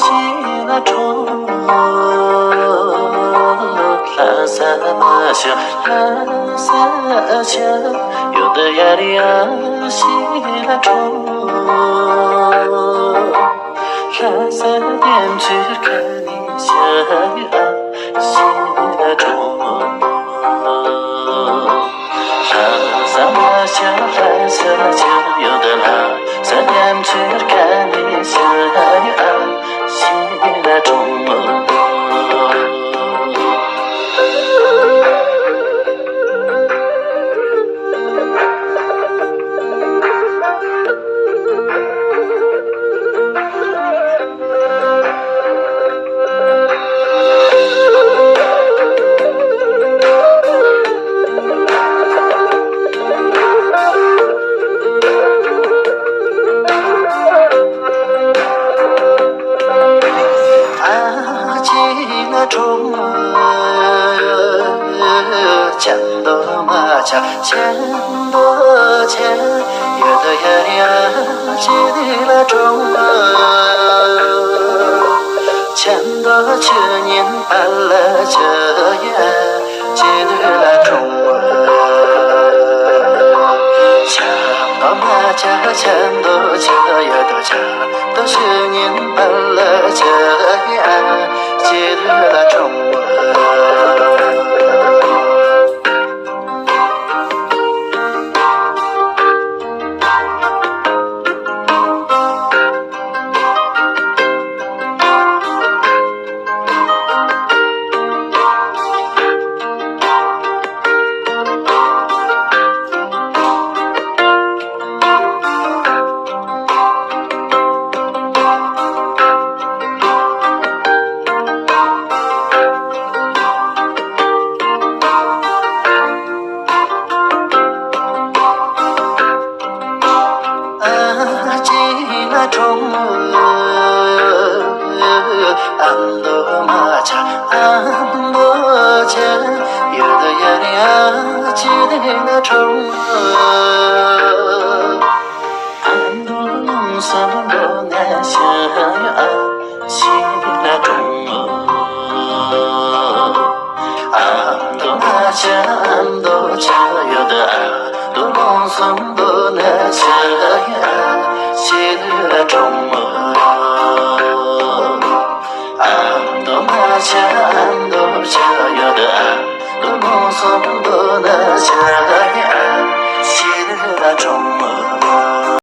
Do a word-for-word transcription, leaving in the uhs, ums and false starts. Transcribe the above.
ཤི་ན་གྲོངས། ལྷ་ས་མ་ཤ་ལྷ་ས་ཆ་ཡོད་ཡ་རི་ཨ་ཤི་ན་གྲོངས། ལྷ་ས་བདེན་ཚིག་ཁ་ནི་ཤ་ཡོད་ཨ་ཤི་ན་གྲོངས། ལྷ་ས་མ་ཤ་ལྷ་ས་ཆ་ཡོད་ལྷ་ས་བདེན་ཚིག་ཁ་ནི་ཤ་ཡོད་ཨ་ཤི་ན་གྲོངས། ཨ་ཅེ་ན་གྲོངས། ཆན་དོ་མ་ཆ་ཆན་དོ་ཆ་ཡོད་ཡ་རི་ཨ་ཅེ་ན་གྲོངས། ཆན་དོ་ཆུ་ཉིན་པ་ལ་ཆུ་ཡ་ཅེ་ན་གྲོངས། ཆན་དོ་མ་ཆ་ཆན་དོ་ཆུ་ཡོད་དོ་ཆ། ཏོ་ཤི་ཉིན་པ་ལ་ཆ་ཡ་ཅི་རུ་ལ་གྲོངས། ཨ་ཅེ་ན་གྲོངས། ཨ་མདོ་མ་ཆ་ཨ་མདོ་ཆ་ཡོད་ཡ་རི་ཨ་ཅེ་ན་གྲོངས། ཨ་མདོ་ལུང་སོ་མདོ་ན་ཤ་ཡོད་ཨ་ཤི་ན་གྲོངས། ཨ་མདོ་ན་ཤ་ཨ་མདོ་ཆ་ཡོད་ཨ་མདོ་ལུང་སོ་མདོ་ན་ཤ་ཡོད་ཨ་ཤི་ན་གྲོངས། ཨ་མདོ་ན་ཤ་ཨ་མདོ་ཆ་ཡོད་ཨ་མདོ་ལུང་སོ་མདོ་ན་ཤ་ཡོད་